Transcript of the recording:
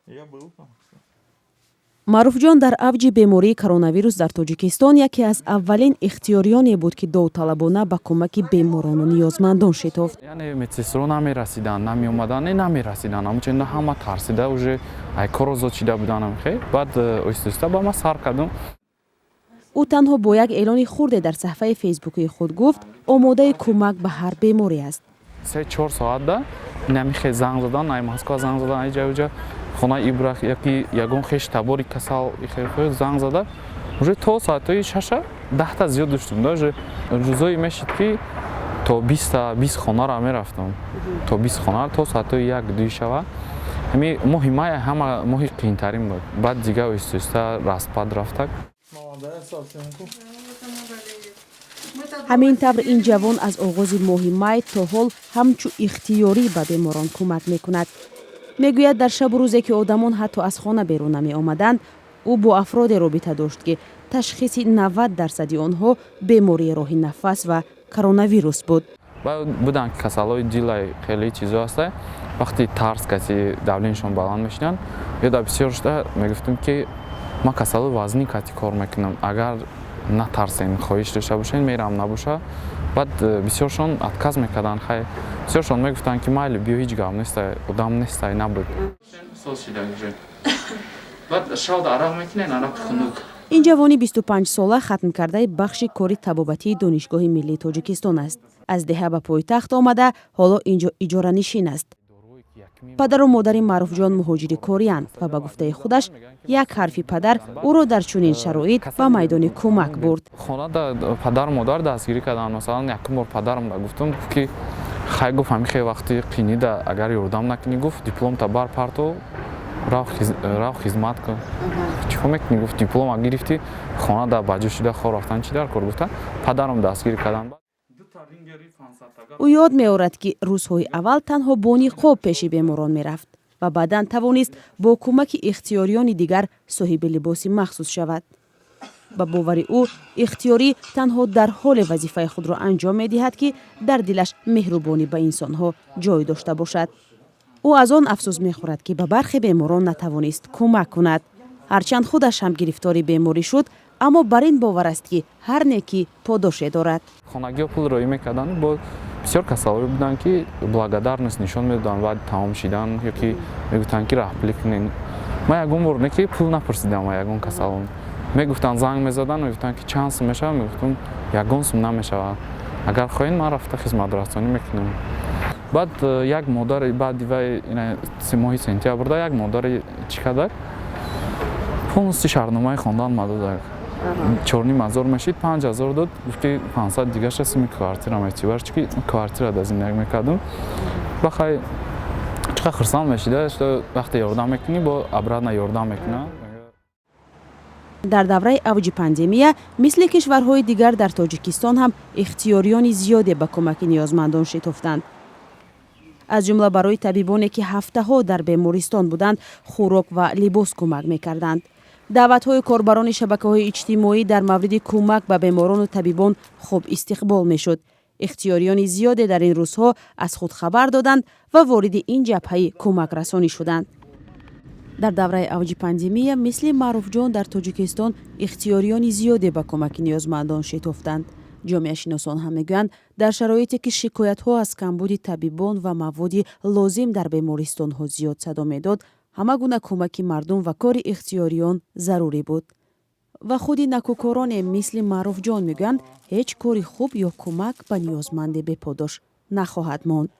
Я был там. Маъруфҷон дар авҷи бемории коронавирус дар Тоҷикистон яке аз аввалин ихтиёриёне буд, ки довталабона ба кӯмаки беморону ниёзмандон шитофт. Яъне медсестро намерасиданд, намеомаданд, не, намерасиданд. Ҳамчунин ҳама тарсида, уже ай кор озод шида буданд. Хе баъд оҳиста оҳиста ба ман сар кардам. Ӯ танҳо бо як эълони хурде дар саҳфаи фейсбукии худ гуфт, омодаи кӯмак ба ҳар беморӣ аст. 3-4 соатда инами хе занг задан, ай Москва занг задан, ай ҷа хонаи Ибра, яки ягон хеш табори касал занг зада, уже то соатҳои 6-а 10-та зиёд доштум да. Уже рӯзое мешид, ки то 20-та, 20 хонара мерафтам, то 20 хона, то соатҳои 1-2-и шава. Ҳами моҳи май ҳама моҳи қиинтарин буд, баъд дига оҳиста оҳиста распад рафтак. Молодая совсем. Ҳамин тавр, ин ҷавон аз оғози моҳи май то ҳол ҳамчу ихтиёрӣ ба беморон кӯмак мекунад. Мегӯяд, дар шабу рӯзе, ки одамон ҳатто аз хона берун намеомаданд, ӯ бо афроде робита дошт, ки ташхиси 90 дарсади онҳо бемории роҳи нафас ва коронавирус буд. Буданд касалҳои дилай, хеле чизо ҳаста, вақти тарс каси давление шон баланд мешинанд. Ё дар бисёр шуда мегуфтам, ки ман касалҳои вазнӣ кати кор мекунам, агар натарсен, хоҳиш дошта бошен, мерам, набоша. Баъд бисёршон отказ мекарданд. Хай, бисёршон мегуфтанд, ки майли, биё, ҳеҷ гап нестай, одам нестай, набуд. Баъд шавда арақ мекунен, арақи хунук. Ин ҷавони 25-сола хатмкардаи бахши кори табобатии Донишгоҳи миллии Тоҷикистон аст. Аз деҳа ба пойтахт омада, ҳоло инҷо иҷоранишин аст. Падару модари Маъруфҷон муҳоҷири кориянд ва ба гуфтаи худаш, як ҳарфи падар ӯро дар чунин шароит ба майдони кӯмак бурд. Хонада падару модар дастгирӣ карданд. Масалан, якум бор падарам гуфтум, гуфт, ки хай, гуфт, ҳамин хел вақти қинида агар ёрдам накунӣ, гуфт, дипломта бар парто, рав хизмат кун, чӣ кор мекунӣ, гуфт, диплома гирифтӣ, хона ба ҷо шида хор рафтан чӣ дар кор, гуфта, падарам дастгирӣ карданд. Ӯ ёд меорад, ки рӯзҳои аввал танҳо бо ниқоб пеши беморон мерафт ва баъдан тавонист бо кӯмаки ихтиёриёни дигар соҳиби либоси махсус шавад. Ба бовари ӯ, ихтиёрӣ танҳо дар ҳоле вазифаи худро анҷом медиҳад, ки дар дилаш меҳрубонӣ ба инсонҳо ҷой дошта бошад. Ӯ аз он афсӯс мехӯрад, ки ба бархе беморон натавонист кӯмак кунад. Ҳарчанд худаш ҳам гирифтори беморӣ шуд, аммо бар ин бовар аст, ки ҳар некӣ подоше дорад. Хонагиҳо пул роӣ мекарданд, бо бисёр касалҳое буданд, ки благодарность нишон медоданд баъди тамом шидан ё ки мегуфтанд, ки раҳпулӣ кунед. Ман ягон бор не ки пул напурсидам. Ягон касалон мегуфтанд, занг мезаданд, мегуфтанд, ки чанд сум мешавад, мегуфтам, ягон сум намешавад, агар хоҳед, ман рафта хизматрасонӣ мекунам. Баъд як модари, баъди вай моҳи сентябрда як модари чӣ кардак, полностью шартномаи хондан ма додак, 4500 мешид, 5000 дод, гуфт, ки 500 дигаша суми квартира мети, барчи ки квартира да зиндагӣ мекардам. Ба хай, чӣ қадр хурсанд мешида, вақте ёрдам мекунӣ, бо обратно ёрдам мекунад. Дар давраи авҷи пандемия, мисли кишварҳои дигар, дар Тоҷикистон ҳам ихтиёриёни зиёде ба кӯмаки ниёзмандон шитофтанд. Аз ҷумла барои табибоне, ки ҳафтаҳо дар бемористон буданд, хӯрок ва либос кӯмак мекарданд. Даъватҳои корбарони шабакаҳои иҷтимоӣ дар мавриди кӯмак ба беморону табибон хуб истиқбол мешуд. Ихтиёриёни зиёде дар ин рӯзҳо аз худ хабар доданд ва вориди ин ҷабҳаи кӯмакрасонӣ шуданд. Дар давраи авҷи пандемия, мисли Маъруфҷон, дар Тоҷикистон ихтиёриёни зиёде ба кӯмаки ниёзмандон шитофтанд. Ҷомеашиносон ҳам мегӯянд, дар шароите ки шикоятҳо аз камбуди табибон ва маводи лозим дар бемористонҳо зиёд садо медод, ҳама гуна кӯмаки мардум ва кори ихтиёриён зарурӣ буд. Ва худи накӯкороне мисли Маъруфҷон мегӯянд, ҳеҷ кори хуб ё кӯмак ба ниёзманде беподош нахоҳад монд.